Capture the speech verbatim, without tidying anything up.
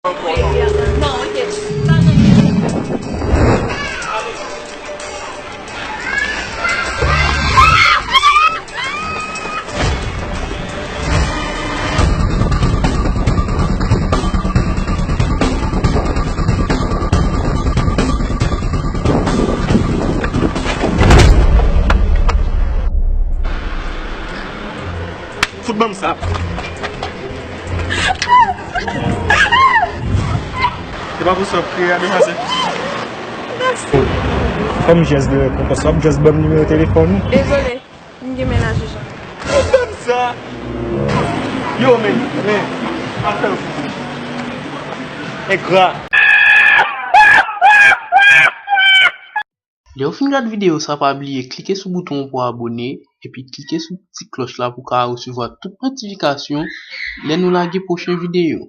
Non, ok. Pa nan Fout ban m sa. Se pa pou sa w ap kriye a, demwazèl. Kòm jès de rekonpans, w ap jis ban m nimewo telefòn ou? Dezole, m gen mennaj deja. Ban m sa. Yo, men, men, pa fè m fou. Engra. Lè w fin gad videyo sa, pa bliye klike sou bouton an pou abone, epi klike sou ti klòch la pou w ka resevwa tout notifikasyon lè nou lage pwochen videyo.